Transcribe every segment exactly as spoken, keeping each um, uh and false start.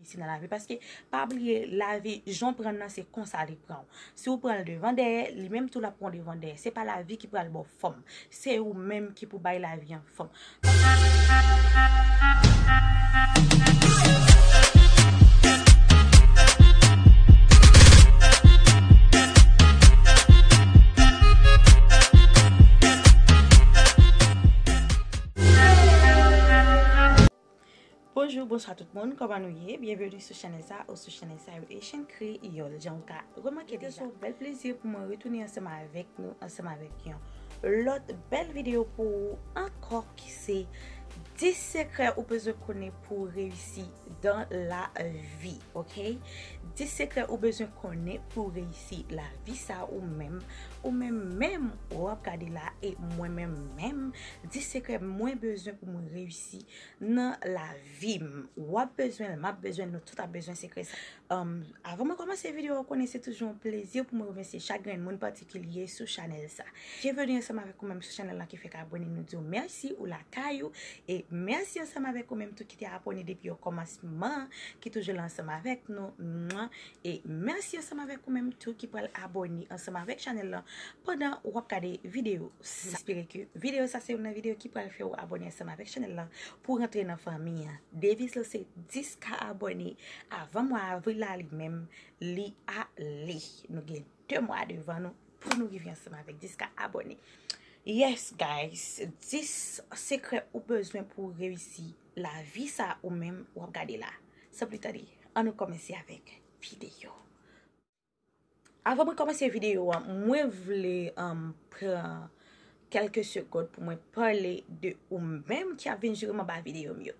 Si nan lavi, paske pa bliye, lavi, jan w pran l nan, se konsa li pran w. Si w pran l devan dèyè, li menm tou l ap pran w devan dèyè. Se pa lavi ki pral ba w fòm. Se ou menm ki pou bay lavi an fòm. Bonjou, bonswa tout moun, kòman nou ye? Byenveni sou chanèl sa ou sou chanèl sa yo, Haitian Kreyòl. Jan w ka remake deja, se yon bèl plezi pou mwen retounen ansanm avèk nou, ansanm avèk yon lòt bèl videyo pou ou ankò, ki se dis sekrè ou bezwen konnen pou w reyisi dan lavi, oke? Dis sekrè ou bezwen konnen pou w reyisi lavi sa ou menm, ou menm menm w ap gade la, e mwen menm menm, dis sekrè mwen bezwen pou mwen reyisi nan lavi m. W ap bezwen l, m ap bezwen l, nou tout ap bezwen sekrè sa. Um, avan mwen kòmanse videyo a, w konnen se toujou yon plezi pou mwen remèsye chak grenn moun patikilye sou chanèl sa. Byenveni ansanm avèk ou menm sou chanèl la ki fèk abòne, nou di w mèsi, ou lakay ou, e mèsi ansanm avèk ou menm tou ki te abòne depi okòmansman, ki toujou la ansanm avèk nou. Mwa. E mèsi ansanm avèk ou menm tou ki pral abòne ansanm avèk chanèl la pandan w ap gade videyo sa. M espere ke videyo sa se youn nan videyo ki pral fè w abòne ansanm avèk chanèl la pou w rantre nan fanmi an. Deviz la se dis ka abòne avan mwa avril la, li menm, li ale. Nou gen de mwa devan nou pou nou rive ansanm avèk dis ka abòne. Yes, guys, dis sekrè ou bezwen pou w reyisi lavi sa ou menm w ap gade la. San pli tande, ann nou kòmanse avèk videyo. Avan mwen kòmanse videyo a, mwen vle, um, pran kèlke segonn pou mwen pale de ou menm ki ap vin jere m anba videyo m yo.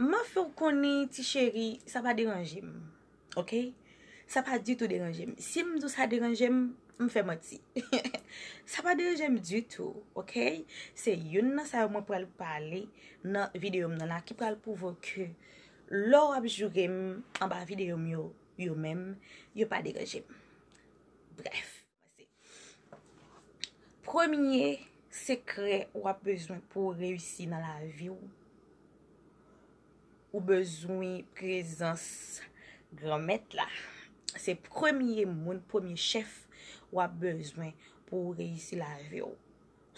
M ap fè w konnen, ti cheri, sa pa deranje m, oke? Sa pa ditou deranje m. Si m di w sa deranje m, m fè manti. Sa pa deranje m ditou, oke? Se youn nan sa yo mwen pral pale nan videyo m nan la ki pral pwouve ke lè w ap joure m anba videyo m yo, yo menm, yo pa deranje m. Brèf. Premye sekrè w ap bezwen pou w reyisi nan lavi w, ou bezwen prezans Granmèt la. Se premye moun, premye chèf w ap bezwen pou w reyisi lavi w.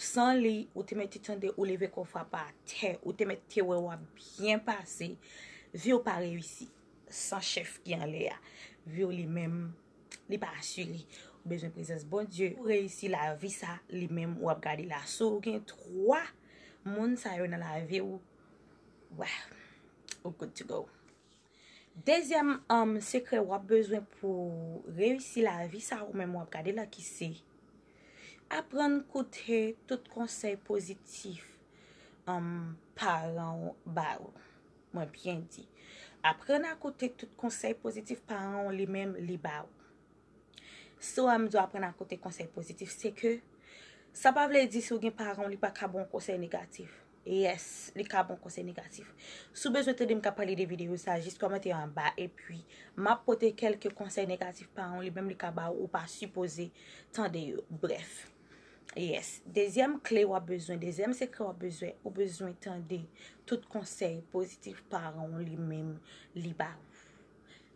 San li, ou te mèt te tande ou leve kò frape atè, ou te mèt te wè w ap byen pase, vi w pa reyisi. San chèf ki anlè a, vi w li menm, li pa asire. Ou bezwen prezans Bondye pou reyisi lavi sa li menm w ap gade la. Si w gen twa moun sa yo nan lavi w, wè, ou good to go. Dezyèm, um, sekrè w ap bezwen pou reyisi lavi sa ou menm w ap gade la, ki se aprann koute tout konsèy pozitif, um, paran w ba ou. Mwen byen di. Aprann a koute tout konsèy pozitif paran w li menm li ba ou. Si w a m di w aprann a koute konsèy pozitif, se ke sa pa vle di si w gen paran w li pa ka ba w konsèy negatif. Yes, li ka ba w konsèy negatif. Si w bezwen tande m ka pale de videyo sa, jis kòmante anba, epi m ap pote kèlke konsèy negatif paran w li menm li ka ba w, ou pa sipoze tande yo. Brèf. Yes. Dezyèm kle w ap bezwen, dezyèm sekrè w ap bezwen, ou bezwen tande tout konsèy pozitif paran w li menm li ba ou.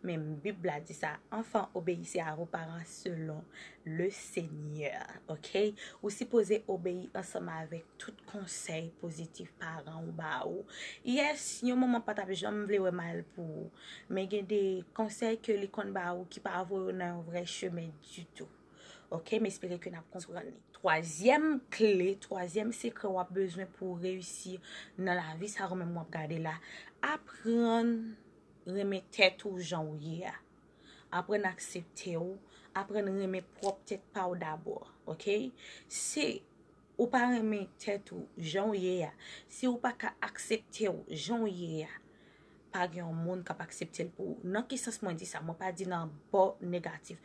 Men Bib la di sa, enfants, obéissez à vos parents selon le Seigneur, oke? Ou sipoze obeyi ansanm avèk tout konsèy pozitif paran w ba ou. Yes, yon manman pa t ap janm vle wè mal pou ou, men gen de konsèy ke li konn ba ou ki pa voye w nan yon vrè chemen ditou. Oke, m espere ke n ap konprann li. Twazyèm kle, twazyèm sekrè w ap bezwen pou w reyisi nan lavi sa ou menm w ap gade la, aprann renmen tèt ou jan ou ye a. Aprann aksepte w, aprann renmen pwòp tèt pa w dabò, oke? Si ou pa renmen tèt ou jan ou ye a, si ou pa ka aksepte w jan ou ye a, pa gen yon moun k ap aksepte l pou ou. Nan ki sans mwen di sa? Mwen pa di nan bò negatif.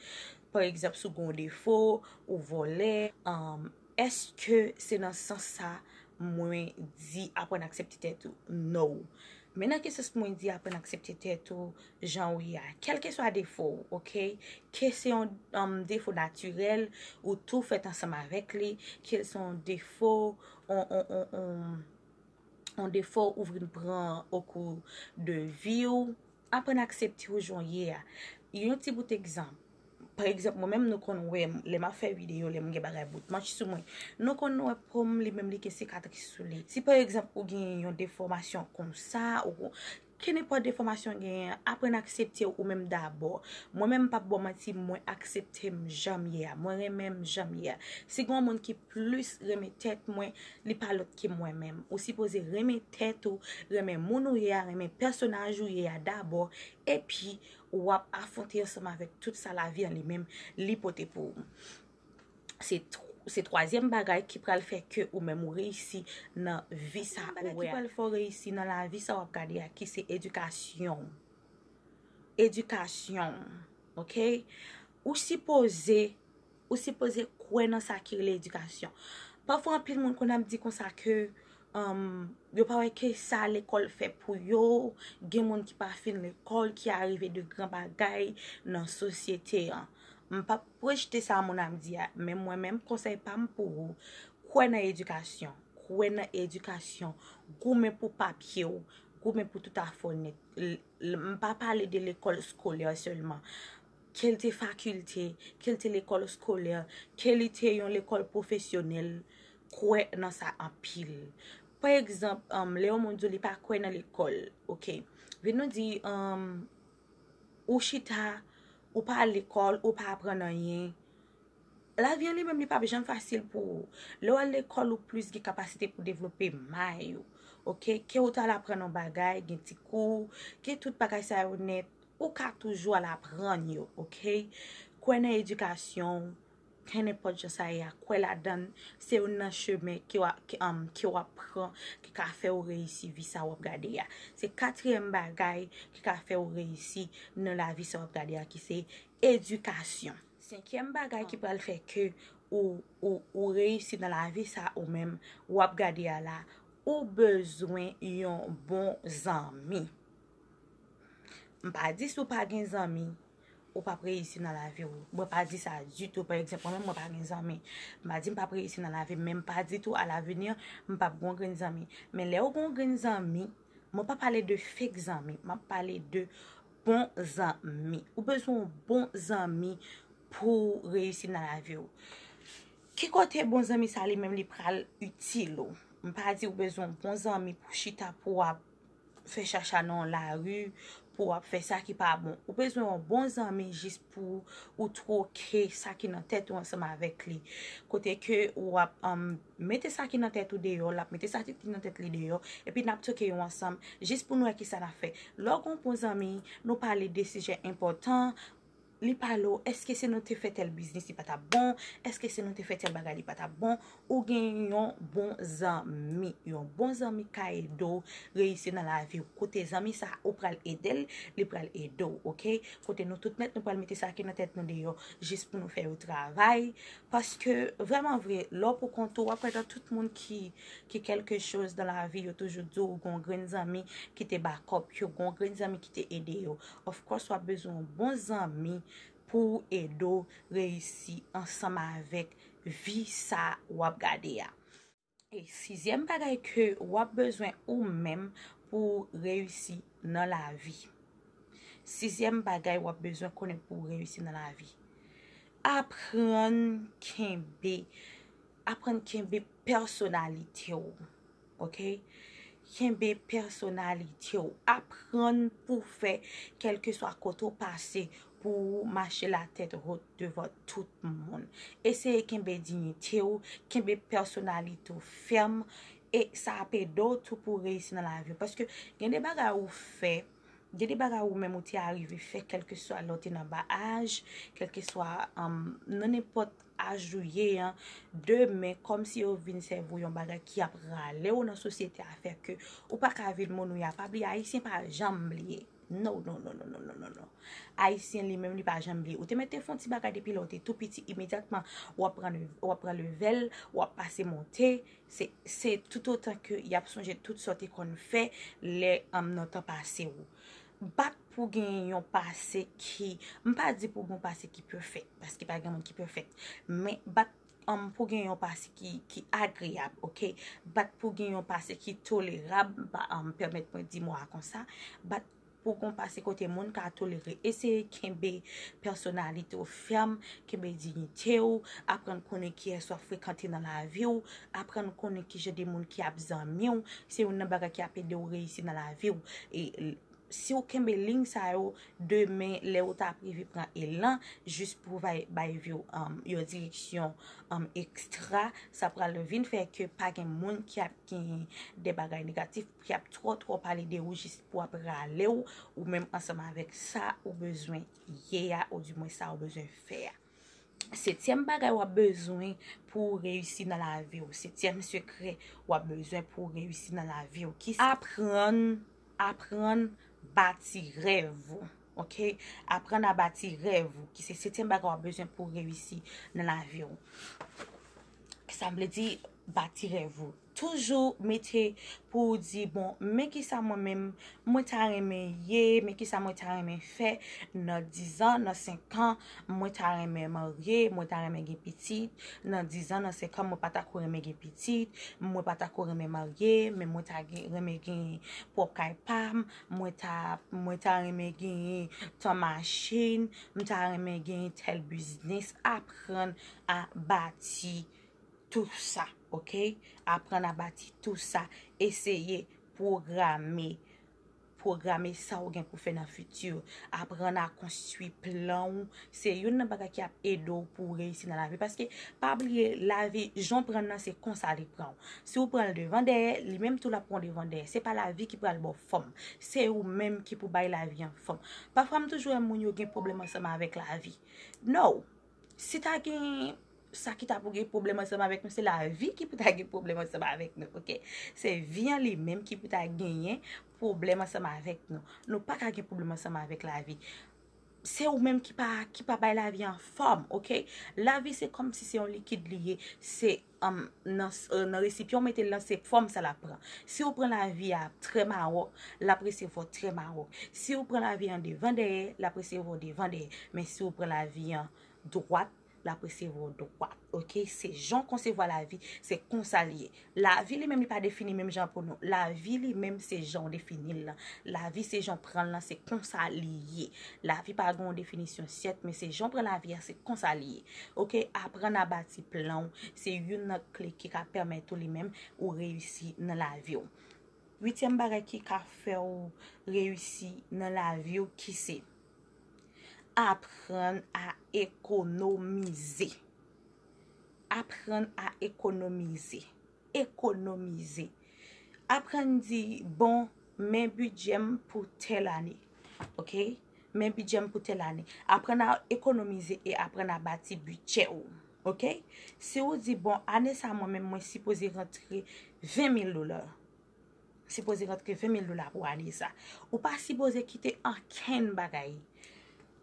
Pa egzanp, si w gen yon defo, ou vòlè, um, èske se nan sans sa mwen di aprann aksepte tèt ou? No. Men nan ki sans mwen di aprann aksepte tèt ou jan ou ye a? Kèlkeswa defo w, oke? Ke se yon, um, defo natirèl, ou tou fèt ansanm avèk li, ke se yon defo, on, on, on, on, yon defo ou vin pran okou de vi w, Aprann aksepte w jan w ye a. Yon ti bout egzanp. Pa egzanp, mwen menm nou konn wè m, lè m ap fè videyo, lè m gen bagay bout manch sou mwen. Nou konn wè po m li menm li gen sikatris sou li. Si pa egzanp ou gen yon defòmasyon konsa, ou kenenpòt defòmasyon w genyen an, aprann aksepte w ou menm dabò. Mwen menm m p ap ba w manti, mwen aksepte m jan m ye a. Mwen renmen m jan m ye a. Si gen yon moun ki plis renmen tèt mwen, li pa lòt ke mwen menm. Ou sipoze renmen tèt ou, renmen moun ou ye a, renmen pèsonaj ou ye a dabò, epi w ap afwonte ansanm avèk tout sa lavi an li menm li pote pou ou. Se tw- se twazyèm bagay ki pral fè ke ou menm ou reyisi nan vi sa ou wè a. Ki pral fè w reyisi nan lavi sa w ap gade a, ki se edikasyon w. Edikasyon w, oke? Ou sipoze, ou sipoze kwè nan sa ki rele edikasyon. Pafwa, anpil moun konn ap di konsa ke um, yo pa wè ke sa lekòl fè pou yo. Gen moun ki pa fin lekòl, ki arive de gran bagay nan sosyete an. M p ap rejte sa moun ap di a, men mwen menm, konsèy pa m pou ou, kwè nan edikasyon. Kwè nan edikasyon. Goumen pou papye w. Goumen pou tout afè w nèt. L- l- m pa pale de lekòl eskolè sèlman. Ke l te fakilte, ke l te lekòl eskolè, ke li te yon lekòl pwofesyonèl, kwè nan sa anpil. Pa egzanp, um, lè yon moun di w li pa kwè nan lekòl, oke. Vin nou di, um, ou chita, ou pa al lekòl, ou pa aprann anyen. Lavi an li menm li p ap janm fasil pou ou. Lè w al lekòl, ou plis gen kapasite pou devlope may ou. Oke? Ke w ta al aprann yon bagay, gen ti kou, gen tout bagay sa yo nèt, ou ka toujou al aprann yo, oke? Kwè nan edikasyon w, kenenpòt jan sa ye a, kwè ladan l, se youn nan chemen ke w a- ke, um, ke w ap pran, ki ka fè w reyisi vi sa w ap gade a. Se katriyèm bagay ki ka fè w reyisi nan lavi sa w ap gade a, ki se edikasyon. Senkyèm bagay ki pral fè ke ou, ou, ou reyisi nan lavi sa ou menm w ap gade a la, ou bezwen yon bon zanmi. M pa di si w pa gen zanmi, ou p ap reyisi nan lavi w. Mwen pa di sa ditou. Pa egzanp, mwen menm, mwen pa gen zanmi. M pa di m p ap reyisi nan lavi m, men m pa di tou, alavini, m p ap gen yon grenn zanmi. Men lè w gen yon grenn zanmi, mwen pa pale de fake zanmi, m ap pale de bon zanmi. Ou bezwen yon bon zanmi pou w reyisi nan lavi w. Ki kote bon zanmi sa li menm li pral itil ou? M pa di ou bezwen yon bon zanmi pou chita pou w ap fè chacha nan lari, pou w ap fè sa ki pa bon. Ou bezwen yon bon zanmi jis pou ou twoke sa ki nan tèt ou ansanm avèk li. Kote ke w ap, um, mete sa ki nan tèt ou deyò, l ap mete sa ki nan tèt li deyò, epi n ap twoke yo ansanm, jis pou n wè ki sa n ap fè. Lè w gen yon bon zanmi, nou pale de sijè enpòtan, li pale w, èske si nou te fè tèl biznis, li pa t ap bon? Èske si nou te fè tèl bagay, li pa t ap bon? Ou gen yon bon zanmi. Yon bon zanmi ka ede w reyisi nan lavi w. Kote zanmi sa, ou pral ede l, li pral ede w, oke? Kote nou tout nèt, nou pral mete sa ki nan tèt nou deyò, jis pou nou fè yo travay. Paske, vrèman vre, lè w pou kont ou, w ap wè nan tout moun ki, ki kèlke choz nan lavi, yo toujou di w, gen yon grenn zanmi ki te bakòp yo, gen yon grenn zanmi ki te ede yo. Of course, w ap bezwen yon bon zanmi pou ede w reyisi ansanm avèk vi sa w ap gade a. E sizyèm bagay ke w ap bezwen ou menm pou w reyisi nan lavi. Sizyèm bagay w ap bezwen konnen pou w reyisi nan lavi. Aprann kenbe, aprann kenbe pèsonalite w. Oke? Kenbe pèsonalite w. Aprann pou w fè, kèlkeswa kote w pase, pou w mache latèt wot devan tout moun. Eseye kenbe diyite w, kenbe pèsonalite w fèm, e sa ap ede w tou pou w reyisi nan lavi w. Paske gen de bagay ou fè, gen de bagay ou menm ou te arive fè, kèlkeswa lè w te nan ba aj, kèlkeswa, um, nan nenpòt aj ou ye an, demen, kòmsi yo vin sèvi w yon bagay ki ap rale w nan sosyete a, fè ke ou pa ka vin moun ou ye a. Pa bliye, Ayisyen pa janm bliye. No, no, no, no, no, no, no, no. Ayisyen li menm, li pa janm bliye. Ou te mèt te fè yon ti bagay depi lè w te tou piti, imedyatman, w ap pran, w ap pran levèl, w ap pase monte. Se, se toutotan ke y ap sonje tout sa w te konn fè lè, um, nan tan pase w. Bat pou gen yon pase ki, m pa di pou gen yon pase ki pèfèt, paske pa gen moun ki pèfèt, men bat, um, pou gen yon pase ki, ki agreyab, oke? Bat pou gen yon pase ki tolerab, ba, um, pèmèt mwen di mo a konsa. Bat pou gon pase kote moun ka tolere. Eseye kenbe pèsonalite w fèm, kenbe diyite w, aprann konnen kiyès w ap frekante nan lavi w, aprann konnen kijan de moun ki ap zanmi w, se youn nan bagay ki ap ede w reyisi nan lavi w. E si w kenbe liy sa yo, demen, lè ou ta ap rive pran elan, jis pou bay, bay vi w um, yon direksyon um, ekstra, sa pral vin fè ke pa gen moun ki ap gen de bagay negatif, ki ap twò, twò pale de ou jis pou ap rale w, ou menm ansanm avèk sa ou bezwen ye a, ou di mwen sa ou bezwen fè a. Setyèm bagay w ap bezwen pou w reyisi nan lavi w, setyèm sekrè w ap bezwen pou w reyisi nan lavi w, ki aprann, aprann bati rèv ou, oke? Aprann a bati rèv ou, ki se setyèm bagay w ap bezwen pou w reyisi nan lavi w. Sa vle di bati rèv ou. Toujou mete pou w di, bon, men kisa mwen menm, mwen ta renmen ye, men kisa mwen ta renmen fè nan dizan, nan senkan, mwen ta renmen marye, mwen ta renmen gen pitit, nan dizan, nan senkan, mwen pa ta ko renmen gen pitit, mwen pa ta ko renmen marye, men mwen ta gen, renmen gen pwòp kay pa m, mwen ta, mwen ta renmen genyen tan machin, m ta renmen genyen tèl biznis, aprann a bati tou sa, oke? Aprann a bati tou sa. Eseye pwograme, pwograme sa ou gen pou fè nan fiti. Aprann a konstwi plan ou. Se youn nan bagay ki ap ede w pou w reyisi nan lavi. Paske, pa bliye, lavi, jan w pran l nan, se konsa li pran w. Si w pran l devan dèyè, li menm tou l ap pran w devan dèyè. Se pa lavi ki pral ba w fòm. Se ou menm ki pou bay lavi an fòm. Pafwa, m toujou wè moun yo gen pwoblèm ansanm avèk lavi. No! Si ta gen sa ki ta pou gen pwoblèm ansanm avèk nou, se lavi ki pou ta gen pwoblèm ansanm avèk nou, oke? Se vi an li menm ki pou ta genyen pwoblèm ansanm avèk nou. Nou pa ka gen pwoblèm ansanm avèk lavi. Se ou menm ki pa, ki pa bay lavi an fòm, oke? Lavi se kòmsi se yon likid li ye. Se um, nan, uh, nan resipyan w mete l lan, se fòm sa l ap pran. Si w pran lavi a trè mawòk, l ap resevwa w trè mawòk. Si w pran lavi an devan dèyè, l ap resevwa w devan dèyè. Men si w pran lavi an dwat, l ap resevwa w dwat. Oke? Se jan w konsevwa lavi, se konsa l ye. Lavi li menm li pa defini menm jan pou nou. Lavi li menm se jan w defini l lan. Lavi se jan w pran l lan, se konsa li ye. Lavi pa gen yon definisyon sèt, men se jan w pran lavi a, se konsa li ye. Oke? Aprann a bati plan w, se youn nan kle ki ka pèmèt ou li menm ou reyisi nan lavi w. Uityèm bagay ki ka fè w reyisi nan lavi w, ki se aprann a ekonomize. Aprann a ekonomize. Ekonomize. Aprann di, bon, men bidjè m pou tèl ane. Oke? Men bidjè m pou tèl ane. Aprann a ekonomize e aprann a bati bidjè w. Oke? Si w di, bon, ane sa mwen menm mwen sipoze rantre ven mil dola. Sipoze rantre ven mil dola pou ane sa. Ou pa sipoze kite ankenn bagay.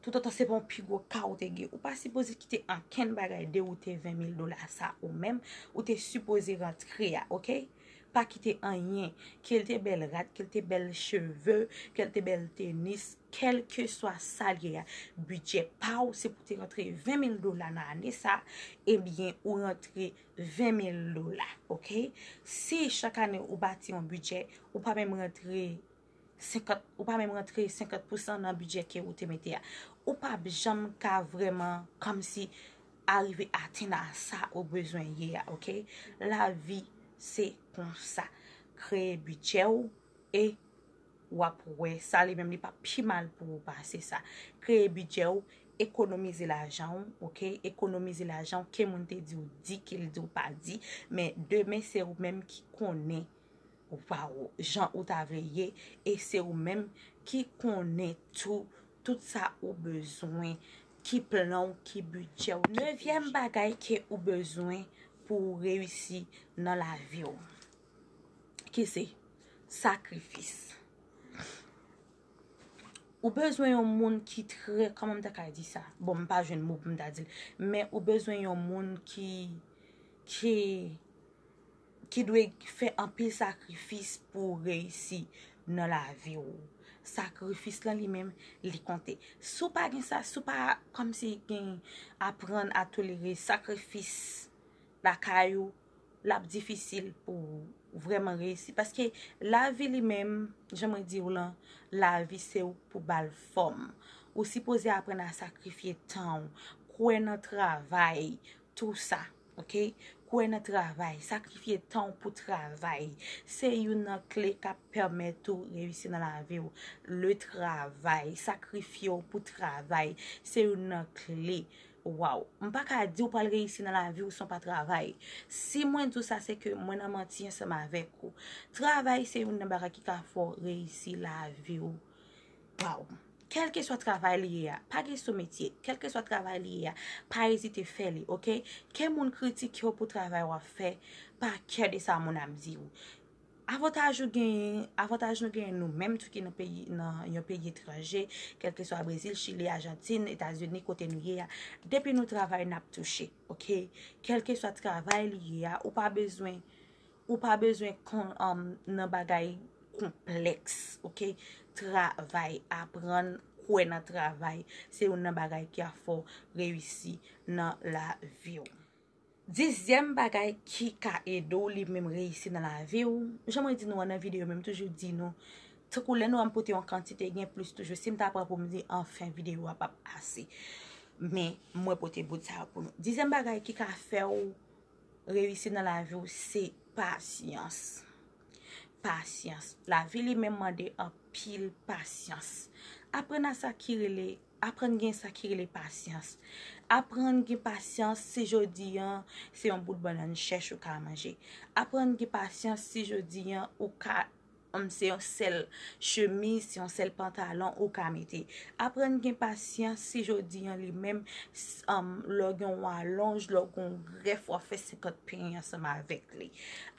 Toutotan se pa yon pi gwo ka ou te gen. Ou pa sipoze kite ankenn bagay de ou te ven mil dola sa ou menm. Ou te sipoze rantre a, oke? Pa kite anyen. Ke l te bèl rad, ke l te bèl cheve, ke l te bèl tenis, kèlkeswa sa l ye a, bidjè pa w, se pou te rantre ven mil dola nan ane sa, ebyen, ou rantre ven mil dola, oke? Si chak ane ou bati yon bidjè, ou pa menm rantre senkant, ou pa menm rantre senkant pousan nan bidjè ke ou te mete a, ou p ap janm ka vrèman kòmsi arive atenn a sa ou bezwen ye a, oke? Lavi se konsa. Kreye bidjè w e w ap wè sa li menm li p ap pi mal pou ou pase sa. Kreye bidjè w, ekonomize lajan w, oke? Ekonomize lajan w, ke moun te di w di, ke l di w pa di, men demen se ou menm ki konnen ou pa ou, jan ou ta vle ye, e se ou menm ki konnen tou, tout sa ou bezwen, ki plan w, ki bidjè w, ki... Nevyèm bagay ke ou bezwen pou w reyisi nan lavi w, ki se sakrifis. Ou bezwen yon moun ki trè, kòman m ta ka di sa? Bon, m pa jwenn mo pou m ta di l, men ou bezwen yon moun ki, ki, ki dwe fè anpil sakrifis pou w reyisi nan lavi w. Sakrifis lan li menm, li konte. Si w pa gen sa, si w pa kòmsi gen aprann a tolere sakrifis lakay ou, l ap difisil pou w vrèman reyisi. Paske lavi li menm, jan mwen di w lan, lavi se ou k pou ba l fòm. Ou sipoze aprann a sakrifye tan w, kwè nan travay, tou sa, oke? Kwè nan travay, sakrifye tan w pou travay. Se youn nan kle k ap pèmèt ou reyisi nan lavi w. Le travay, sakrifye w pou travay, se youn nan kle. Waw, m pa ka di w pral reyisi nan lavi w san w pa travay. Si mwen di w sa, se ke mwen nan manti ansanm avèk ou. Travay se youn nan bagay ki ka fè w reyisi lavi w. Waw. Kèlkeswa travay li ye a, pa gen sou metye. Kèlkeswa travay li ye a, pa ezite fè li, oke? Ke moun kritike w pou travay w ap fè, pa care de sa moun ap di w. Avantaj ou genyen, avantaj nou genyen nou menm tou ki nan peyi, nan yon peyi etranje, kèlkeswa Brezil, Chili, Ajantin, Etazini, kote nou ye a, depi nou travay, n ap touche, oke? Kèlkeswa travay li ye a, ou pa bezwen, ou pa bezwen kon, um, nan bagay konplèks, oke? Travay, aprann, kwè nan travay, se youn nan bagay ki ap fè w reyisi nan lavi w. Dizyèm bagay ki ka ede w li menm reyisi nan lavi w, jan mwen di nou an nan videyo, men m toujou di nou, tankou lè nou wè m pote yon kantite, gen plis toujou. Si m ta pran pou m di anfen videyo a p ap ase. Men, mwen pote bout sa yo pou nou. Dizyèm bagay ki ka fè w reyisi nan lavi w, se pasyans. Pasyans. Lavi li menm mande anpil pasyans. Aprann a sa ki rele Aprann gen sa ki rele pasyans. Aprann gen pasyans si jodi an se yon bout bannann chèch ou ka manje. Aprann gen pasyans si jodi an ou ka, um, se yon sèl chemiz, se yon sèl pantalon ou ka mete. Aprann gen pasyans si jodi an li menm, s-, um, lè w gen yon alonj, lè w gen yon grèf, w ap fè senkant penyen ansanm avèk li.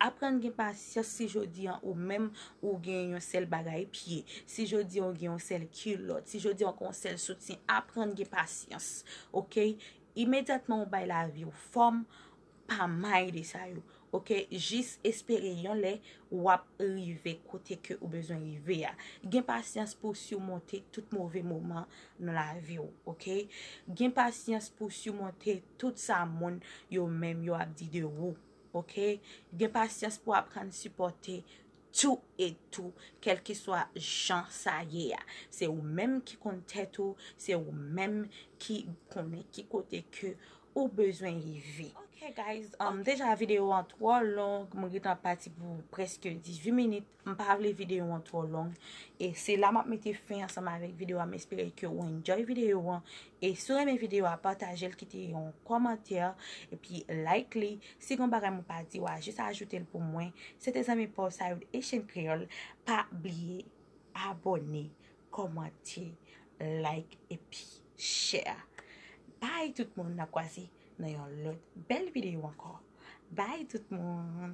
Aprann gen pasyans si jodi an ou menm ou gen yon sèl bagay pye, si jodi an ou gen yon sèl kilòt, si jodi an ou gen yon sèl soutyen, aprann gen pasyans, oke? Imedyatman ou bay lavi w fòm, pa mind de sa yo, oke? Jis espere yon lè w ap rive kote ke ou bezwen rive a. Gen pasyans pou w simonte tout move moman nan lavi w, oke? Gen pasyans pou w simonte tout sa moun yo menm yo ap di de ou. Oke? Gen pasyans pou w aprann sipòte tou e tou, kèlkeswa jan sa ye a. Se ou menm ki konn tèt ou, se ou menm ki konnen ki kote ke ou bezwen rive. Oke, guys, um, deja videyo an twò long, mwen gentan pati pou prèske dizuit minit. M pa vle videyo an twò long. E se la m ap mete fen ansanm avèk videyo a. M espere ke ou enjoy videyo an. E si w renmen videyo a, pataje l, kite yon kòmantè, epi like li. Si gen bagay mwen pa di, w a jis ajoute l pou mwen. Se te zanmi pa w Sayid Haitian Creole. Pa bliye abòne, kòmante, like, epi share. Bye tout moun, n a kwaze nan yon lòt bèl videyo ankò. Bye tout moun.